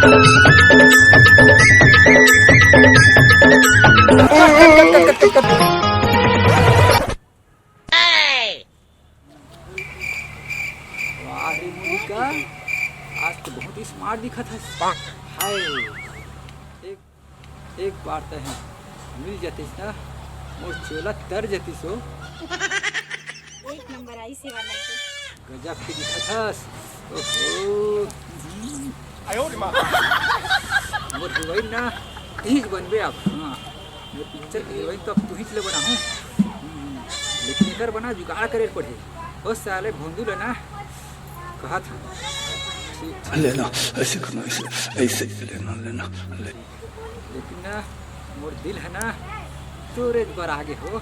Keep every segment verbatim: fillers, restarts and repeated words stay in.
वाह रे मोनिका, आज तो बहुत ही स्मार्ट दिखत हस। हाय, एक, एक बार तैं मिल जातिस ना, मोर चोला तर जातिस हो। एक नंबर आई सेवा नहीं तो। गजब के दिखत हस। ओहो। मोर हीरोइन ना तीज बनबे अब। हाँ। मोर पिक्चर के हीरोइन तो अब तुहीच ले बनाहूँ। हम्म, लेकिन एकर बना जुगाड़ करे पड़ही। ओ साले भोंदू ल ना कहत हँव। ठीक, ठीक। लेना, ऐसे करना, ऐसे, ऐसे लेना, लेना, ले। लेकिन ना, मोर दिल ह ना, तोरे बर आगे हो।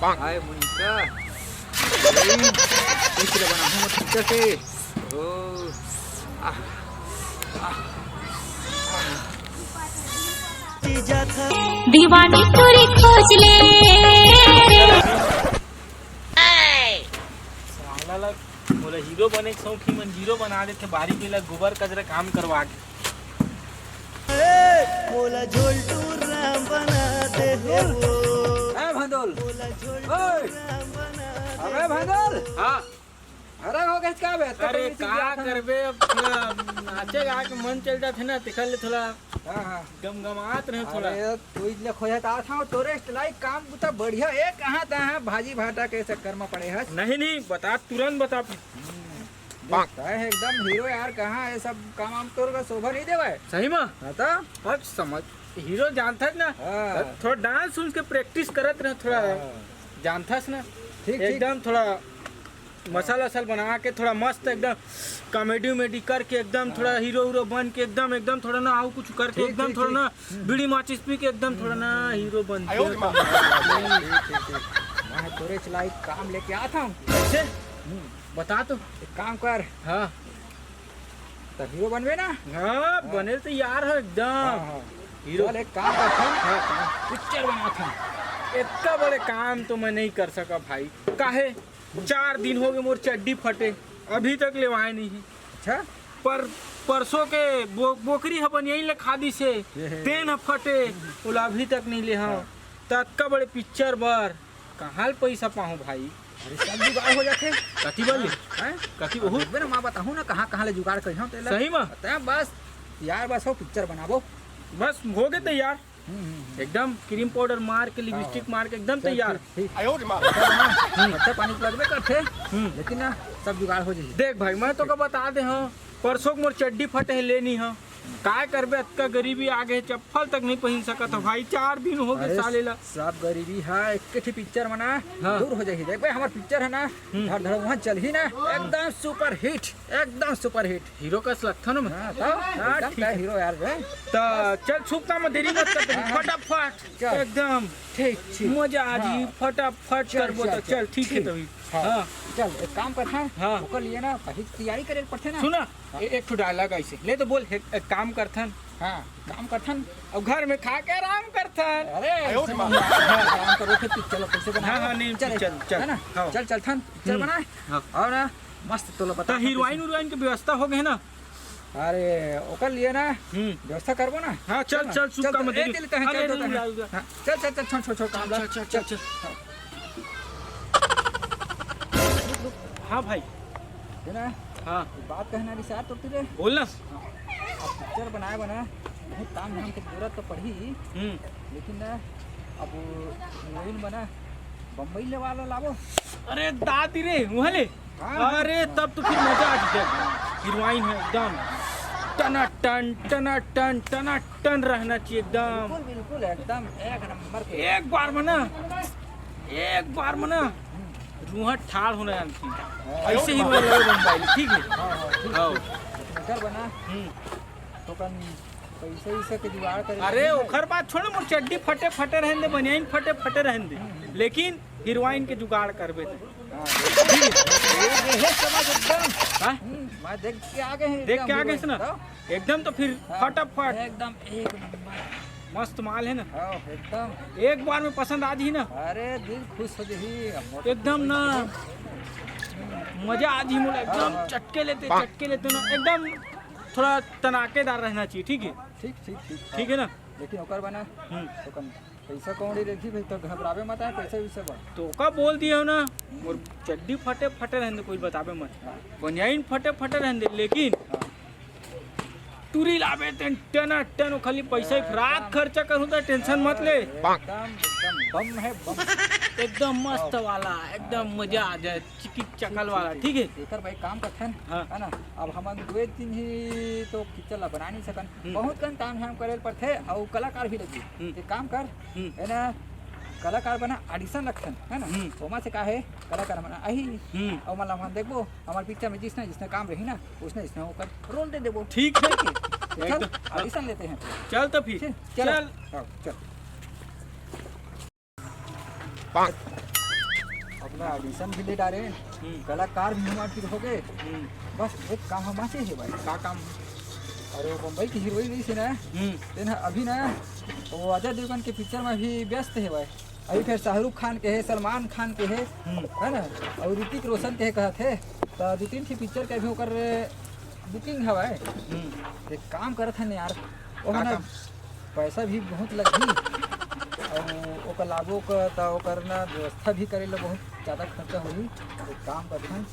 हाय मोनिका, हीरोइन, कुछ ले बनाहूँ मोर पिक्चर के। ओ, आह, आह, आह। दीवानी तोरी खोज ले रे। साला ला मोला हीरो बने के शौक ही मन जीरो बना देथे, बारी बेला गोबर कचरा काम करवा के। मोला झोलटू राम बना दे हो। ए भंदोल। मोला झोलटू ओए। राम बना दे अबे भंदोल। हाँ। हरा हो गए का बे? अरे का करबे, अब थोड़ा नाचे गा के मन चल जाथे ना, तेखर ले थोड़ा हाँ, हाँ। गमगमात रहे थोड़ा। अरे, तू इजले खोजत आत हँव, तोरे लाइक काम बुता बढ़िया ए, कहाँ तहाँ भाजी भाटा के चक्कर में पड़े हस? नहीं, नहीं, बता, तुरंत बता। हम्म, देख, तैं एकदम हीरो यार, कहाँ ये सब काम वाम तोर का शोभा नहीं देवे। सही में? हाँ तो? अब समझ, हीरो जानथस ना, हाँ। तब थोड़ा डांस उनके प्रैक्टिस करत रहे, थोड़ा हाँ। जानथस ना, ठीक, ठीक। एकदम थोड़ा मसाला असल बना के थोड़ा मस्त एकदम कॉमेडी उमेडी करके एकदम थोड़ा हाँ। हीरो हीरो बन के एकदम एकदम थोड़ा ना आऊ कुछ करके ठीक, एकदम ठीक, थोड़ा ठीक। ना हम्म। बीड़ी माचिस पी के एकदम थोड़ा ना हीरो बन आयो के रे माँ। ठीक, ठीक, ठीक। मैं तोरे चलाई काम लेके आत हँव। कैसे? हम्म। बता तो। एक काम कर। हाँ। त हीरो बनबे ना? हाँ, हाँ। बने तो यार हो एकदम। हाँ, हाँ। हीरो। चल एक काम करथन। हाँ। पिक्चर बनाथन। इतना बड़े काम तो मैं नहीं कर सका भाई। काहे? चार दिन हो गए मोर चड्डी फटे, अभी तक लेवाए नहीं है। अच्छा। पर परसों के बो-, बोकरी ह बनियाई ले खा दिस हे, ये हे। तेन ह फटे, ओला अभी तक नहीं ले हँव। हाँ। त अतका बड़े पिक्चर बर कहाँ ले पइसा पाहूँ भाई? अरे सब जुगाड़ हो जाथे। कथी बर ले? हैं? कथी अब बहुत? देखबे ना, मैं बताहूँ ना कहाँ कहाँ ले जुगाड़ करिहौं तेला। सही में? तैं बस यार बस हो पिक्चर बनाबो। बस हो गए तैयार। हम्म, हम्म, हम्म। एकदम क्रीम पाउडर मार के, लिपस्टिक हाँ। मार के एकदम चल, तैयार। ठीक, ठीक। आयो रे माँ। खर्चा बना, हम्म। खर्चा पानी तो लगबे करथे, हम्म। लेकिन ना, सब जुगाड़ हो जाही। देख भाई, मैं तो का बता दे हँव, परसों के मोर चड्डी फटे हे, लेनी हँव। काय करबे, अतका गरीबी आ गे, चप्पल तक नहीं पहिन सकत हँव भाई, चार दिन हो गए अरे, साले ला। सब गरीबी ह, एक ठे पिक्चर में ना हाँ। दूर हो जाही। देख भाई, हमर पिक्चर है ना, हम्म। धड़ धड़ वहाँ चलही ना, एकदम सुपर हिट, एकदम सुपर हिट। हीरो कस लगथन मैं। हाँ, तो हाँ, एकदम ठीक का है। हीरो यार बे। त चल, छुपता मैं देरी मत कर, हाँ, हाँ। फटाफट, चल। एकदम ठीक, ठीक। मजा आ जी, हाँ। फटाफट चल, करबो चल, त चल, चल, ठीक है ठीक। तभी। हाँ। हाँ। चल, एक काम करथन, हाँ। ओकर लिए ना कहीं तैयारी करे के पड़थे ना। सुना, हाँ। ए-, एक ठो डायलॉग ऐसे ले तो बोल, एक, एक काम करथन। हाँ, काम करथन। अब घर में खा के आराम करथन। अरे, आयो ऐसे रे माँ। मत कर, काम करो, फिर पिक्चर लो, कैसे बना हाँ, लो? हाँ, नहीं, चल, चल, चल। है ना? हाँ। चल, चलथन, पिक्चर हम्म। बना। हाँ। और ना, मस्त तोला बता तो हीरोइन उरोइन के व्यवस्था हो गए ना? अरे, ओकर लिए ना, हम्म। व्यवस्था करबो ना। हाँ, चल, चल ना। चल, सुक्का चल, मत ए, देरी। चल, चल, अरे, चल, नहीं, चल, नहीं, हाँ। नहीं। हाँ, चल, चल, चल, छोड़, छोड़, छोड़, काम चल, ला। चल, चल, चल। हाँ। हाँ भाई। है ना? हाँ। एक बात कहना रिसार तो तेरे। बोल ना। हाँ। अब पिक्चर बनाए बना, बहुत काम धाम के जरूरत तो पड़ही, हम्म। लेकिन ना, अब हीरोइन बना, बम्बई ले वाला लाबो। अरे दादी रे, वहाँ ले। हाँ। अरे, तब तो फिर मजा आ जाए। हीरोइन है एकदम टनाटन, टनाटन, टनाटन रहना चाहिए एकदम। बिल्कुल, बिल्कुल, एकदम एक नंबर के। एक बार में ना, एक बार में ना, रूहा ठाड़ होना जानती है। हाँ। ऐसे ही बोल रहे बम्बई, ठीक है? हाँ, हाँ, ठीक, हाँ। ठीक। इधर बना। हम्म। तो कन पैसे वैसे के जुगाड़ करे अरे, लगी। ओखर बात छोड़, मोर चड्डी फटे फटे रहन दे, बनियाइन फटे फटे रहन दे, लेकिन हीरोइन के जुगाड़ करबे ते। हाँ, ये, ये, ये समझ एकदम। हाँ? हम्म, मैं देख के आ गए हैं देख एकदम के आ गए हीरोइन, ना? बताओ। एकदम तो फिर हाँ, फटाफट। एकदम एक नंबर। मस्त माल है ना? हाँ, एकदम। एक बार में पसंद आ जी ना? अरे, दिल खुश हो जाही। एकदम ना। मजा आ जी मोला, एकदम हाँ, हाँ। चटके लेते, चटके लेते ना, एकदम। थोड़ा तनाकेदार रहना चाहिए, ठीक है? ठीक, ठीक, ठीक। ठीक है ना? लेकिन ओकर बना हम्म। तो कम पैसा कौड़ी रखी भाई, तो घबरावे मत आए पैसा वैसा बा। तो का बोल दिए हो ना, मोर चड्डी फटे फटे रहने दे, कोई बतावे मत। हाँ। बनियाइन फटे फटे रहने दे, लेकिन हाँ। टूरी लाबे तेन टना टन, खाली पैसा ही फ्राक एकदम। खर्चा करूँ तो टेंशन मत ले। एकदम, एकदम बम है, बम। एकदम मस्त हाँ। वाला, एकदम मजा आ जाए, चिकिक चकल वाला, ठीक, ठीक है? एकर भाई काम करथन, हाँ। है ना? अब हमन दो तीन ही तो पिक्चर ला बना नहीं सकन, हम्म। बहुत कन ताम झाम करे ल पड़थे, अउ कलाकार भी लगी। हम्म। एक काम कर, हम्म। है ना, कलाकार बना, ऑडिशन रखथन, है ना? हम्म। ओमा से का है, कलाकार बना आही, हम्म। अउ मतलब हम देखबो, हमार पिक्चर में जिसने जिसने काम रही ना, उसने इसने ओकर रोल दे देबो। ठीक है। ठीक है? तो चल, एकदम। ऑडिशन लेते हैं। चल तो फिर। चल, चल। चल। हाँ, चल। अपना ऑडिशन भी ले डारे, हम्म। कलाकार भी हमार तीर हो गए। हम्म। बस एक काम हम बाँचे हे भाई। का काम? अरे वो बम्बई की हीरोइन रही थी ना, हम्म। तेन अभी ना वो अजय देवगन के पिक्चर में भी व्यस्त हे भाई। अभी फिर शाहरुख खान के है, सलमान खान के है, हम्म। है ना, और ऋतिक रोशन के है कहत है, तो दो तीन ठे पिक्चर के भी ओकर बुकिंग हवय। हम्म। एक काम करत हन यार, वो का ना काम? पैसा भी बहुत लगही, और ओकर लाबो का, त ओकर ना व्यवस्था भी करे ला बहुत ज्यादा खर्चा होही। एक काम करत हन।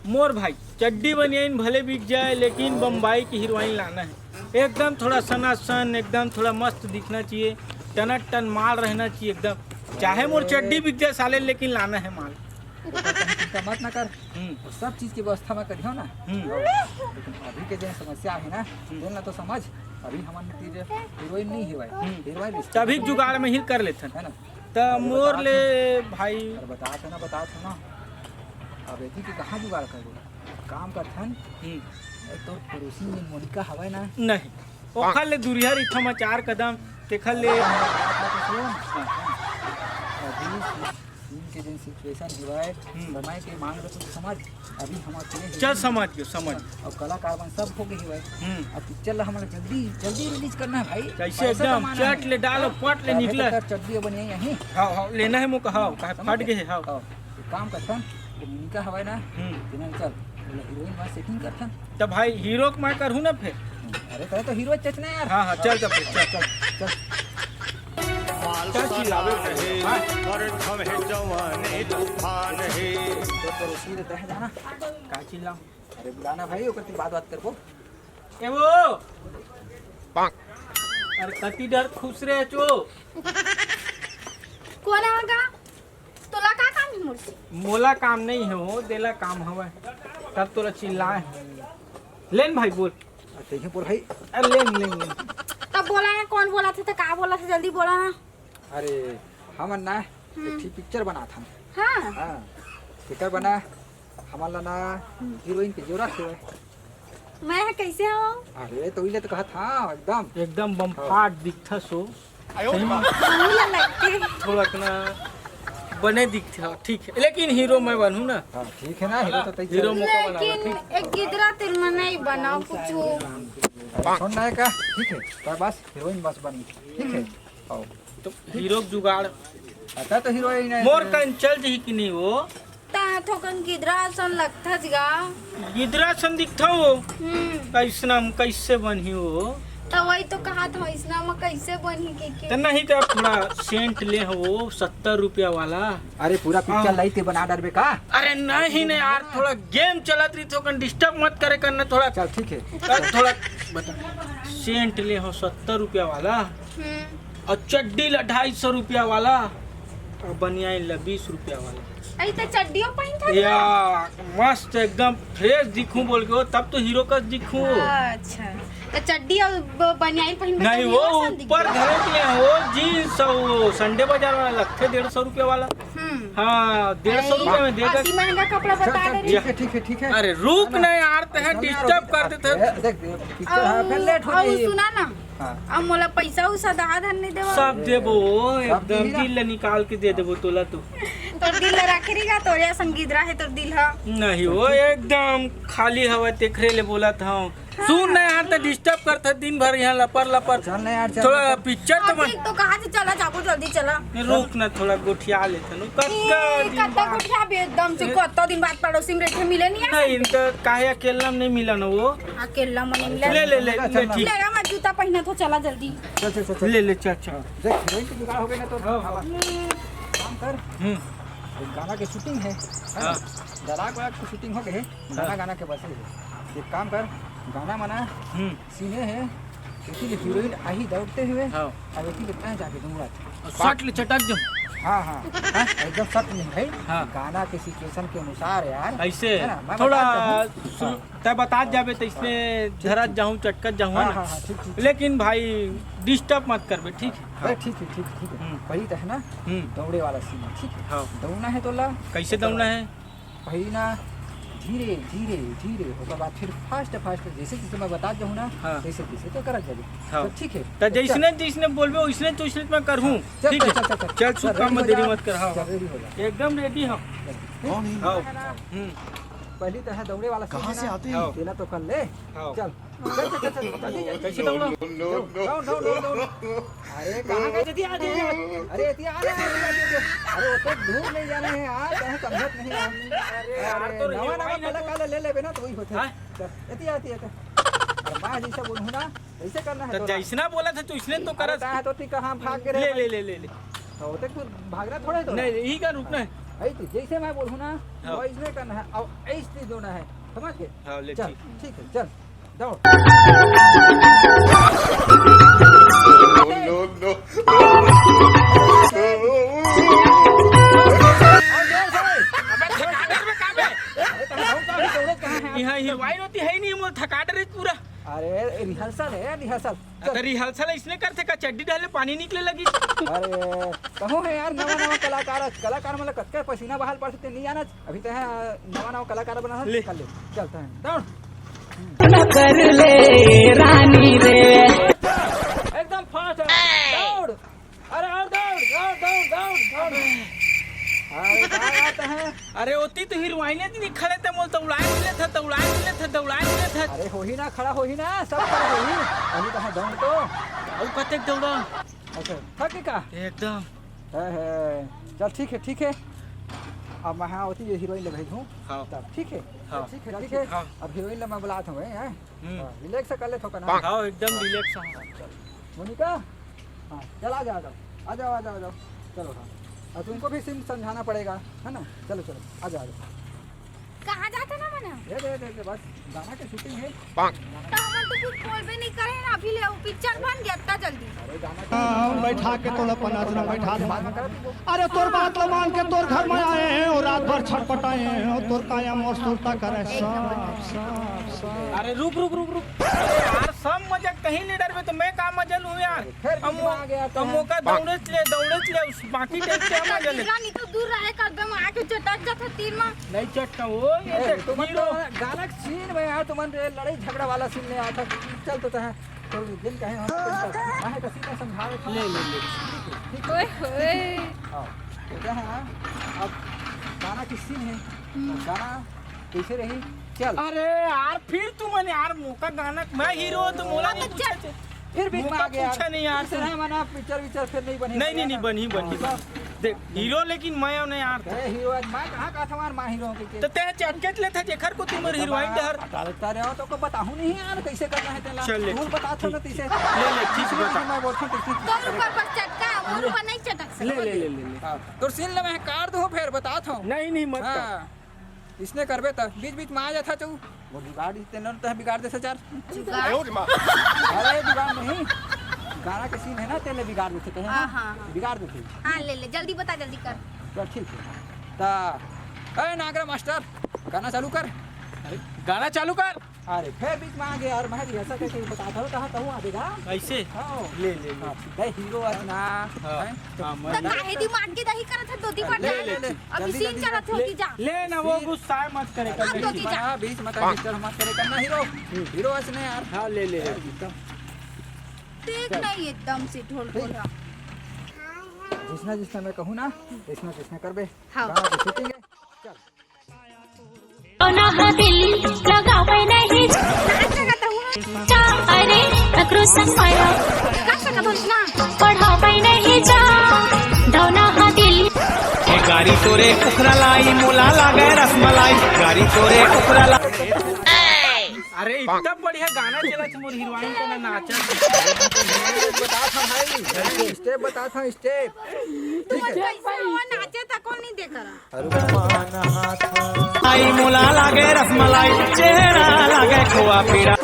मोर भाई, चड्डी बनियाइन भले बिक जाए, लेकिन बम्बई की हीरोइन लाना है। एकदम थोड़ा सनासन, एकदम थोड़ा मस्त दिखना चाहिए, टनाटन माल रहना चाहिए एकदम। चाहे मोर चड्डी बिक जाए साले, लेकिन लाना है माल। ओकर कहीं चिंता मत ना कर, हम्म। वो सब चीज की व्यवस्था मैं करियो ना। हम्म। लेकिन अभी के जन समस्या है ना, हम्म। तेन ला तो समझ, अभी हमन तीर हीरोइन नहीं है भाई, हम्म। हीरोइन रिश्ता तभी जुगाड़ में ही कर लेथन। है ना? त अरे मोर बता ले था। भाई। अरे बता था ना, बता था ना। अब एती के कहाँ जुगाड़ कर बोला? काम करथन। हम्म। ए, तोर पड़ोसी में मोनिका हवय ना? नहीं। ओखर ले दुरिहा रहिथन चार कदम, तेखर ले। अभी सीन के दिन सिचुएशन हेवय, हम्म। समय के मांग रहे तो समझ, अभी हम अकेले ही चल, समझ गयो, समझ। अब कलाकार मन सब हो गए हेवय। हम्म। अब पिक्चर ला हमला जल्दी, जल्दी रिलीज करना है भाई। कैसे पैसा एकदम कमाना चट है। ले डालो, पट ले अबे निकला। तो कर चड्डी बनिया यहीं। हाँ, हाँ, लेना है मोका, हाँ, काहे समझ फट गए? गए, हाँ। हाँ। एक काम करथन, वो मोनिका हवय ना, हम्म। तेना चल, बोला हीरोइन मा सेटिंग करथन। त भाई हीरो के मैं करहूँ ना फिर। अरे करे तो हीरो चचना यार। हाँ, हाँ, चल, चल, चल, चल। चल। माल चल, चिल्लावे समान है, हाँ। और थम है जवानी तूफान है। तो पड़ोसी रहता है जाना। का चिल्लाऊं? अरे बुलाना भाई, ओकर से बात, बात करबो। ए वो। अरे कति डर खुश रहे चो। कोन आवा का? तोला का काम हे मोर से? मोला काम नहीं हे हो, देला काम हवय। तब तोला चिल्लाए हे। लेन भाई बोल। अच्छा, ये बोल भाई। अरे लेन, लेन, लेन। तब बोला ना, कोन बोलथे, त का बोलथे, जल्दी बोला ना। अरे, हमन ना हम्म। एक ठी पिक्चर बनात हन। हाँ। हाँ। पिक्चर बना, हमन ला ना हीरोइन के जरूरत हे। मैं ह कइसे हवं? अरे, तो इले तो कहत हंव, एकदम। एकदम बम हाँ। फाट दिखथस ओ। सही में। हमू ला लगथे। थोड़ा कना बने दिखथे, हाँ, ठीक हे। लेकिन हीरो मैं बनहूँ ना। हाँ, ठीक हे ना, हीरो तो तई हीरो चल। मोका बनाना, लेकिन ठीक। एक गिदरा तिल में नहीं बनाओ कुछ। अरे, छोड़ ना है का? ठीक हे, पर बस हीरोइन बस बनी, ठीक हे। आओ। तो हीरो के जुगाड़। आता तो हीरोइन है। मोर कन चल जही कि नहीं वो? ता थोकन गिदरा असन लगथस गा। गिदरा असन दिखथव वो? हम्म। अइसना म कइसे बनही वो? त वही तो कहत हंव, अइसना म कइसे बनही कहिके। त नहीं त अब थोड़ा सेंट ले हव वो, सत्तर रुपया वाला। अरे पूरा पिक्चर हाँ। लाइट के बना डरबे का? अरे नहीं, नहीं यार, थोड़ा गेम चलत रही, थोकन डिस्टर्ब मत करे करना थोड़ा। चल ठीक हे। चल थोड़ा बता, सेंट ले हव सत्तर रुपया वाला। हम्म। अउ चड्डी ला ढाई सौ रुपया वाला, अउ बनियान ला बीस रुपया वाला। अई त चड्डियो पहिनथस या, ना? मस्त एकदम फ्रेश दिखूं बोल के, वो तब तो हीरो कस दिखूं। अच्छा, त चड्डी अउ ब-, बनियान पहिन के नहीं, चड्डी वो असन दिखथे। ऊपर घलो के ले हो, जींस अउ संडे बाजार वाला लगथे डेढ़ सौ रुपया वाला। हम्म। हाँ, डेढ़ सौ अरे, रुपया में देगा। अति महंगा कपड़ा चल, बता चल, दे रही। ठीक है, ठीक है, ठीक है। अरे रुक ना यार, ते हैं डिस्टर्ब कर देते हैं। अरे, देख, पिक्चर है, फिर लेट हो अउ गई। सुना ना, हाँ। अब मोला पैसा उसा दहा धन नहीं देवा। सब देबो, सब एकदम दिही ना। दिल ले निकाल के दे देबो तोला तो। तोर दिल ले रखे रही का, तोरे संगीत रहे तोर दिल हा। नहीं हो, एकदम खाली हवा, तेखरे ले बोला था। सुन ना यार, त disturb करत हे दिन भर यहाँ लपर लपर। चल ना यार, चल थोड़ा ना। पिक्चर तो अब बन। देख तो कहाँ से चला जाबो, जल्दी चला। रुक ना, थोड़ा गोठिया लेथन। कतका ए, दिन कतका बाद। गोठिया बे, एकदम से कतका दिन बाद पड़ोसी में रहिथे, मिले नहीं यार। नहीं, त काहे अकेला में नहीं मिला ना वो। अकेला में नहीं मिला। ले, ले, ले, ले, ठीक। ले गा, मैं जूता पहना था, चला जल्दी। चल, चल, चल, चल। ले, ले, चल, चल। देख, हीरोइन के जुगाड़ हो गए ना तो हाँ। काम कर। हम्म। एक गाना के shooting है, है ना? हाँ। डराक वराक के shooting हो गए, गाना, हाँ। गाना के बस है। एक काम कर, गाना मना, हम्म। सीने है, एती ले हीरोइन आही दौड़ते हुए, हाँ। अउ एती ले तैं जाके दौड़ा। अउ सट ले चटक जाऊं। हाँ, हाँ, हाँ, एकदम सट नहीं भाई। हाँ। गाना के situation के अनुसार यार, ऐसे है ना? मैं थोड़ा बता दूं। सु-, हाँ। तैं बतात जाबे त इसने ठीक, धरत ठीक। जाहूं, चटकत जाहूं, है हाँ, ना? हाँ, हाँ, ठीक, ठीक, ठीक। लेकिन भाई disturb मत करबे, ठीक है? अरे ठीक है, ठीक, ठीक है। हम्म। वही तो है ना, हम्म। दौड़े वाला scene है, ठीक है? हाँ। दौड़ना है तोला। कैसे दौड़ना है? पहिली ना धीरे, धीरे, धीरे, ओकर बाद फिर fast, fast, जैसे जैसे मैं बतात जाहूं ना, हाँ। तैसे तैसे तैं करत जाबे। हाँ। तो ठीक है। त तो जैसने चल। जैसने बोलबे, वैसने तो वैसने मैं करहूं। चल, ठीक चल, है? चल, चल, चल। चल, सुख ready काम में हो देरी जा। मत कर, हाँ। चल, ready हो जा। एकदम ready हूं। चल। कौन है? हाँ। हम्म। पहिली तो है दौड़े वाला scene कहाँ से ना? आते हैं? हाँ। तेला तो कर ले। हाँ। चल। चल, चल, चल, चल, जल्दी, जल्दी। कैसे दौड़ा? No, no, no, no, no। दौड़, दौड़, दौड़, दौड़। अरे, कहाँ गए? जल्दी आ, जल्दी आ। अरे, एती आ, आ, आ, आ, आ। अरे, वो तो दूर नहीं जाना है यार, कहीं समझत नहीं है। अरे यार, अरे, तो नवा, नवा rewind है कलाकार तो। ले लेबे ना, तो वही होथे। हाँ? चल, एती आ, एती आ, एती आ। अरे, मैं जैसे बोलूँ ना, वैसे करना है तो तोला। जैसना बोला था, तू इसने तो अरे, करा। कहाँ तो ठीक, कहाँ भाग के रहे ले, भाई? ले, ले, ले, ले। तो वो तो कुछ भागना थोड़ा है तो। नहीं, यही का रुकना है। हाँ, यही तो, जैसे मैं बोलूँ ना, हाँ। वैसने करना है, अब ऐसे नहीं देना है, समझ गए? हाँ, ले, चल, ठीक। ठीक है, चल। दौड़। No, no, no। अबे थकाडर में का बे? अरे, तो हम तो अभी दौड़त कहाँ हैं? यहाँ हीरोइन होती है ही नहीं, मोर थकाडर है पूरा। अरे, rehearsal है, rehearsal। चल। अरे, rehearsal इसने करथे का? चड्डी डाले पानी निकले लगी। अरे, कहूँ है यार, नवा, नवा कलाकार, कलाकार मतलब कतका पसीना बहाल पड़थे, नहीं जाना। अभी तो है, नवा नवा कलाकार बना है, ले। कर ले। चलता है, दौड़। न कर ले रानी रे। एकदम fast है, दौड़। अरे और दौड़, दौड़, दौड़, दौड़, दौड़। अरे क्या बात है? अरे ओती तो हीरोइने जी खड़े थे, मोल दौड़ाए मिले था, दौड़ाए मिले था, दौड़ाए मिले था। अरे हो ही ना, खड़ा हो ही ना, सब खड़ा हो ही। अभी तो है दौड़ तो। और कतेक दौड़ा? अच्छा, थक का? एकदम। है, है। चल, ठीक है, ठीक है। अब मैं हाँ होती ये हीरोइन ले भेजूँ। हाँ। तब, ठीक है? हाँ। ठीक है, ठीक है। हाँ। अब हीरोइन ले मैं बुलाता हूँ, हैं? हम्म। हाँ, relax कर ले थोड़ा ना। हाँ, एकदम relax हूँ। मोनिका, हाँ, चल, आ जाओ, आ जाओ। आ जाओ, आ जाओ, आ जाओ। चलो, हाँ। और तुमको भी scene समझाना पड़ेगा, है ना? चलो, चलो, आ जाओ, आ जाओ। कहाँ जाता ना मना? ये दे, दे, दे, बस गाना के shooting है। तो हमन तो कुछ बोलबे नहीं करे ना, अभी ले वो picture बन गया इतना जल्दी। अरे गाना के हाँ, बैठा के तोला पनास ना बैठा दे। अरे तोर बात ल मान के तोर घर में आए हैं और रात भर छटपटाए हैं और तोर काया मोर सुरता करे साफ, साफ, साफ। अरे रुक, रुक, रुक, रुक। अरे यार, सब मजा कहीं ले डरबे तो मैं का मजा लूँ यार? फिर हम बीच में आ गया तो हम है। मौका दौड़े ले, दौड़े ले, उस बाकी टाइम क्या मजा ले? रानी तो दूर रहे, एकदम आके चटक जाता तीर में। नहीं चटका वो, ये ए, देख, तुमन हीरो। तो गाना के scene में यार, तुमन रे लड़ाई झगड़ा वाला scene ले आता। चल तो तहे, तो दिन कहे हम तो चल। मैं तो सीधा समझावे था। ले, ले, ले। ठीक है, ठीक है। ओए होए। हाँ, तो क्या है ना, अब गाना के scene है, हम्म। गाना कैसे रही? चल। अरे यार, फिर तुमन यार, मौका गाना, मैं हीरो तो मोला नहीं तो पूछा चल। थे। फिर बीच में मौका आ गया पूछा यार। नहीं यार फिर से तुम। है मना, picture विक्चर फिर नहीं बनी नहीं, नहीं, नहीं, बनी, बनी, हाँ, बनी। देख, हीरो लेकिन मैं हूँ ना यार। अरे हीरो आज मैं कहाँ कहा था यार, मैं हीरो हूँ के? तो तैं चटकेट लेथे जेखर को तुमर हीरोइन डहर। अरे हो तो को बताहूँ नहीं यार, कैसे करना है तेला। चल ले, तू ठीक, बता था ना ठीक, तैसे। ले, ले, ठीक, इसलिए बता। मैं बोलता हूँ, तैसे तो ऊपर बस चटका, और ऊपर नहीं चटक सकता। ले, ले, ले, ले, ले। हाँ, तो scene ले मैं काट दूँ फिर बता था। नहीं, नहीं, मत कर। हाँ। इसने करबे त बीच बीच में आ जाथा चौ। वो बिगाड़ देथे न, तह बिगाड़ देथे चार। जुगाड़? अरे जुगाड़ नहीं, गाना के scene है ना, तेने बिगाड़ देथे कहे हाँ, ना? हाँ, हाँ। बिगाड़ देथे। हाँ, ले ले, जल्दी बता, जल्दी कर। चल ठीक है। ता, ए नागरा मास्टर, गाना चालू कर। अरे गाना चालू कर। अरे फिर बीच में आ गया यार, मैं भी ऐसा कैसे बता था, कहाँ कहूँ आ देगा? ऐसे? हाँ। ले, ले, ले। हाँ, दे हीरो आज ना। हाँ। हैं? हाँ, मैं तो काहे दिमाग के दही करत है, दो दी ले, ले, ले। अभी जल्दी, scene जल्दी, चलत होगी जा। ले ना, वो scene गुस्सा मत करे, हाँ, कर दो ले। दी जा। हाँ, बीच मत, disturb मत करे, करना हीरो। हीरो असने यार। हाँ, ले, ले, ले। एकदम। देख चल। नहीं, एकदम से ढोल ठीक। बोल रहा। जिसना, जिसना मैं कहूँ ना, इसना, इसना करबे। हाँ। गाना की shooting है। चल। ना दिल लगावे नहीं। नाच लगा तो हुआ। का सकत होस ना? पढ़ावै नहीं जा, दौना हा दिल। ए गारी तोरे उखरा लाई, मोला लागे रसमलाई। गारी तोरे उखरा लाई। अरे, इतना बढ़िया गाना चलत हे, मोर हीरोइन का ना नाचत। बतात हँव भाई, स्टेप बतात हँव, स्टेप। ठीक है। कैसे हो नाचे तको नहीं देख रहा। आई मोला लागे रसमलाई, चेहरा लागे खोआ पीरा।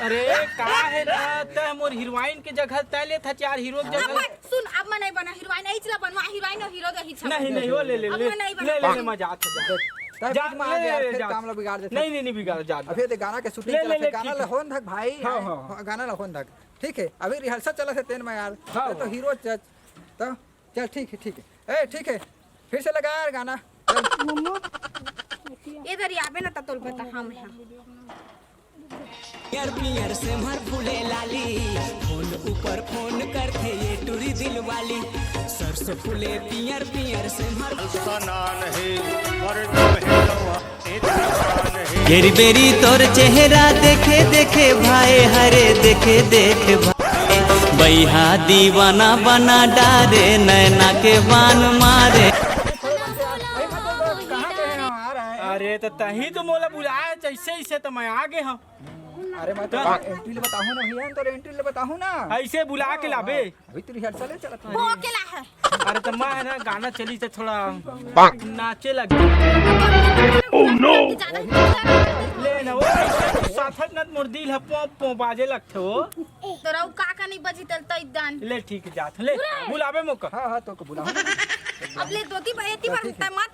अरे, का हे ना, तैं मोर हीरोइन के जगह तैं लेथस यार, हीरो के जगह। अब सुन, अब मैं नहीं बना हीरोइन, यही चला बनवा हीरोइन और हीरो यही चला। नहीं, नहीं, वो ले, ले, अब ले, मैं नहीं ले, ले, बना। ले, मैं जात हँव, जा। तब जा, बीच में आ ले, गया, ले, फिर जा। काम ला बिगाड़ देते। नहीं, नहीं, नहीं बिगाड़, जा। नहीं, नहीं, नहीं बिगाड़, जा। अभी ये गाना के शूटिंग ले, ले, चलत ले, हे, गाना ठीक ला है। होन धक भाई। हाँ, हाँ, हाँ। गाना ला होन धक। ठीक है, अभी रिहर्सल चलत हे तेन में यार। हाँ, तो हाँ। हीरो च-, तो चल, ठीक है, ठीक है। ए, ठीक है, फिर से लगा यार गाना। चल। मम्मा, ये दरी आबे ना, त तोल बता, हम यहाँ। पियर पियर सेमर फूले लाली, फोन ऊपर फोन करथे ये टूरी दिल वाली। सरसों फूले पियर पियर सेमर। सना नहीं और तुम ही तो एक समान ही। घेरी बेरी तोर चेहरा देखे देखे भाई, हरे देखे देखे भाई। बैहा दीवाना बना डारे, नैना के बान मारे। कहाँ गए हैं? आ रहा है। अरे, तो तहीं तो मोला बुलाए, जैसे इसे तो मैं आ गए हँव। अरे, मैं तो एंट्री ले बताहूँ ना भैया, तो एंट्री ले बताहूँ ना। ऐसे बुला के लाबे। अभी तो रिहर्सल हे चलत हे। वो अकेला है। अरे, तो मैं ना गाना चली तो थोड़ा नाचे लग। Oh no! ले ना, वो साथक नत मोर दिल हे, पों, पों बाजे लगथे वो। तोरा उ का का नहीं बजी तल तई दान। ले, ठीक है, जात हँव, ले, बुलाबे मोका। हाँ, हाँ, तो को बुलाओ। अब ले दो ती, एती बार तय मत